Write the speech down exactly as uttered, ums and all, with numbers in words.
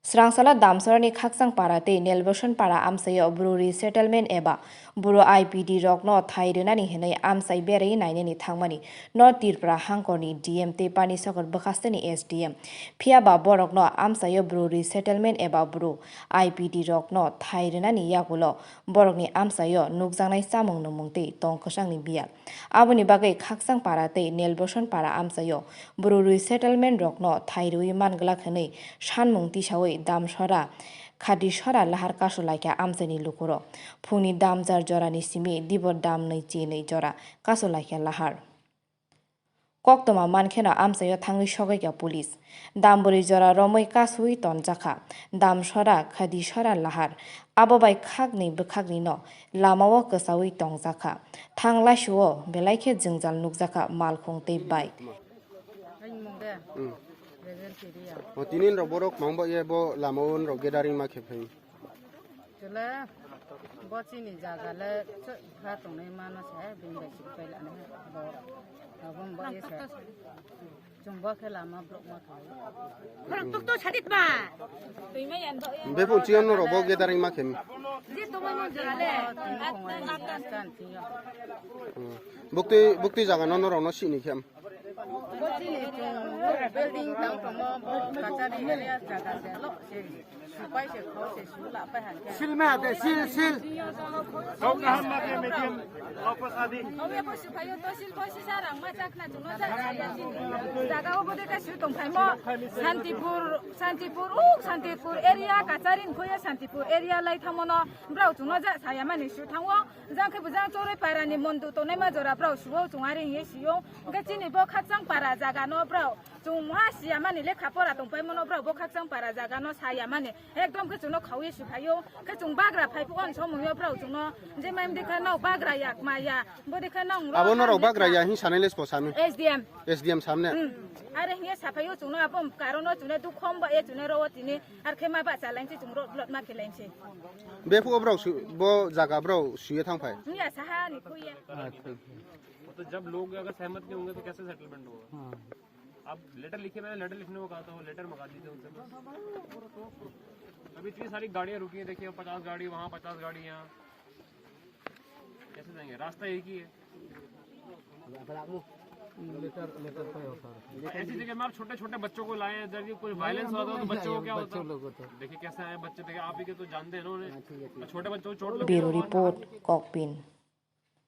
Srangsala Damsarani Khakchang Para tei Nelboson Para amchaio Bru resettlement eba Bru I P D rokno thai rwnani hwnwi amchai berwi nainani thangmani North Tripura hangkorni D M tei Panisagar bwkhasteni S D M. Phiyaba borokno amchaio Bru resettlement eba Bru I P D rokno thai rwnani yagulo borokni amchaio nukjaknai chamung nwngmung tei tong kwchangni biyal. Aboni bagwi Khakchang Para tei Nelboson Para amchaio Bru resettlement rokno thai rwui man glak hwnwi sanmung tisaui Damsora, Khadisora lahar kasu laikha amchaini lukurok. Phungni damjar jorani simi dibor damnwi chinwi jora kasu laikha lahar. Koktwma mankheno amchaio thangwi sogwi kha police. Dambwrwi jora romwi kasui tonjakha. Damsora, Khadisora lahar. Abo bai khakni bwkhakni no lamao kwchaui tongjakha. Thang laisuo belai khe jwngjal nukjakha malkhung tei bike. Tini rok borok mangba ye bo lamao rok gathering ma khe phai. Chwla bo chini jaga le kha tongnai mano se bini bai sik pai lana bo abo bo ye se. Chwng bo khe lama block ma khe. Borok tuk tuk sadit ma. Before chiyan no robo gathering ma khem. Je tongma mo jale. Bukti bukti jaga no no rok no sini khem. Bo chini chwng building tang tongmo bo kachari area jaga se lo se. Supai se kho se su la pai han khe. Sil me hate sil sil. Kau kaham ma ke medium. Kau pa sadi. Kau ya pa supai yo to sil pa si sa rang ma chak na chwng no chak sa ya chini. Jaga o bo de ka su tong phai mo. Santipur, Santipur, uh, Santipur area, Kacharin khoye Santipur area lai thangmo no. Brao chwng no ja saya mani su thango. Jang khe bo jang Choroi para ni mondu tongnai ma jora brao suo chwng ari hiye sio. Hwnkhe chini bo Khakchang para jaga no brao chwng mha siya mani lekha pora tong pai mono brao bo Khakchang para jaga no saya mani. Ekdom khe chwng no khaui su phaio. Khe chwng bagra phai phuo ani somung yo brao chwng no je mai mdi kha no bagra yak ma ya. Bo de kha no Abo no rok bagra ya hin sanai les po sanu. S D M. S D M samne. Hmm. Are hiye sa phaio chwng no abo karon no chwng ne dukhom ba e chwng ne ro tini. Ar khe ma ba chalainsi chwng rot blot ma khelainsi. Before borok su-, bo jaga borok suye thang phai. Miya saha ni khuye. अच्छा। तो जब लोग अगर सहमत नहीं होंगे तो कैसे सेटलमेंट होगा? हाँ। आप लेटर लिखे, मैंने लेटर लिखने को कहा था, वो लेटर मंगा दीजिए उनसे बस। अभी इतनी सारी गाड़ियाँ रुकी हैं, देखिए पचास गाड़ी वहाँ, पचास गाड़ी यहाँ। कैसे जाएंगे? रास्ता एक ही है। लेटर, लेटर पे होता है। ऐसी जगह में आप छोटे-छोटे बच्चों को लाए हैं, जब ये कोई वायलेंस होता है तो बच्चों को क्या होता है? बच्चों लोगों को तो। देखिए कैसे आए बच्चे, देखिए आप ही के तो जानते हैं ना उन्हें। हाँ, ठीक है, ठीक है। छोटे बच्चों को चोट लग Bureau report, Kokpin.